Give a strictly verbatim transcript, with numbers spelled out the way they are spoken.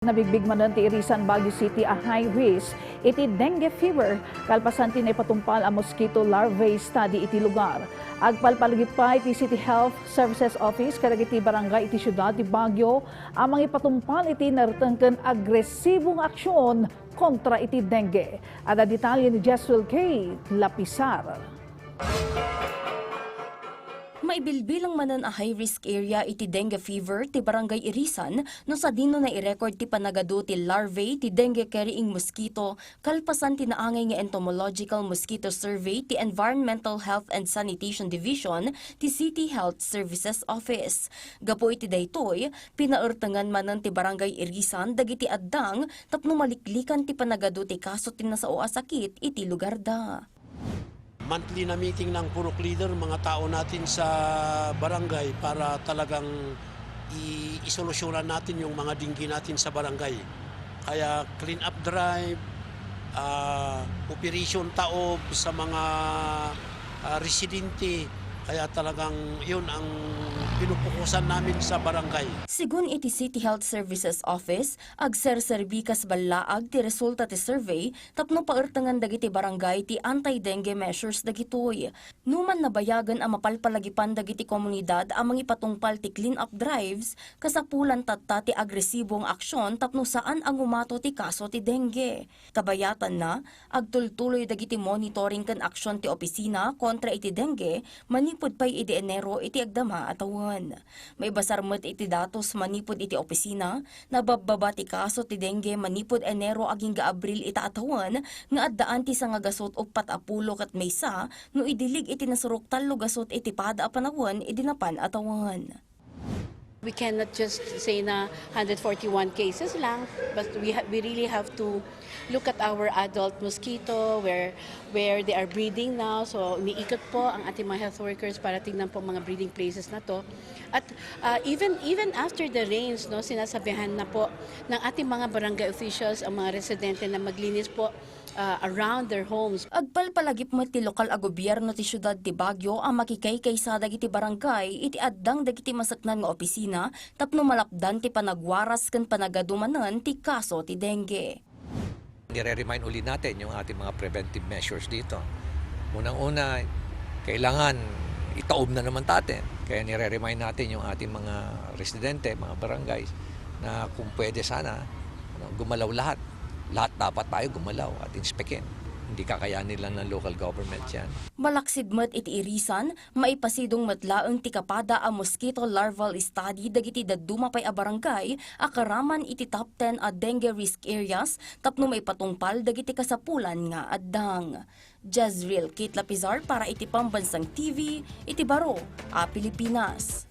Nabigbig manen ti Irisan, Baguio City a high risk iti dengue fever kalpasan ti naipatungpal a mosquito larvae study iti lugar. Agpalpalagip pay ti City Health Services Office kadagiti barangay iti siudad ti Baguio a mangipatungpal iti narteng ken agresibo nga aksyon kontra iti dengue. Adda detalye ni Jeswel K. Lapisar. Maibilbilang manen a high-risk area iti dengue fever ti Barangay Irisan no sadino nairecord ti panagadu ti larvae ti dengue-carrying mosquito kalpasan ti naangay nga entomological mosquito survey ti Environmental Health and Sanitation Division ti City Health Services Office. Gapu iti daytoy, pinaertengan manen ti Barangay Irisan dagiti addang tapno maliklikan ti panagadu ti kaso ti nasao a sakit iti lugarda. Monthly na meeting ng Purok Leader, mga tao natin sa barangay para talagang i-, isolusyonan natin yung mga dengue natin sa barangay. Kaya clean up drive, ah, operation taob sa mga, ah, residente. Kaya talagang yun ang pinupukusan namin sa barangay. Sigun iti City Health Services Office, agserserbi kas ballaag ti resulta ti survey tapno paertengan dagiti barangay ti anti-dengue measures dagitoy. Numan nabayagen a mapalpalagipan dagiti komunidad a mangipatungpal ti clean-up drives, kasapulan tatta ti agresibo nga aksyon tapno saan a ngumato ti kaso ti dengue. Kabayatanna, agtultuloy dagiti monitoring ken aksyon ti opisina kontra iti dengue manipud pay idi Enero iti agdama a tawen. Maibasar met iti datos manipud iti opisina, nababbaba ti kaso ti dengue manipud Enero agingga Abril ita a tawen nga addaan ti sangagasut uppat a pulo ket maysa no idilig iti nasurok tallo gasut iti pada a panawen idi napan a tawen. We cannot just say na hundred forty-one cases lang, but we ha-, we really have to look at our adult mosquito, where, where they are breeding now. So, umiikot po ang ating mga health workers para tingnan po ang mga breeding places na to. At, ah, even, even after the rains, no, sinasabihan na po ng ating mga barangay officials ang mga residente na maglinis po, ah, around their homes. Agpalpalagip met ti lokal a gobierno ti siudad ti Baguio a makikaykaysa dagiti barangay iti addang dagiti maseknan nga opisina tapno malapdan ti panagwaras ken panagadu manen ti kaso ti dengue. Nire-remind uli natin yung ating mga preventive measures dito. Unang-una, kailangan itaob na naman natin. Kaya nire-remind natin yung ating mga residente, mga barangays, na kung pwede sana, ano, gumalaw lahat. Lahat dapat tayo gumalaw at inspekin. Hindi kakayanin lang ng local government yan. Malaksid met iti irisan, maipasidong met laeng ti kapada a mosquito larval study dagiti dadduma pay a barangay a karaman iti top ten a dengue risk areas tapno maipatungpal dagiti kasapulan nga addang. Jezreel Kate Lapizar para iti Pambansang T V, iti baro a Pilipinas.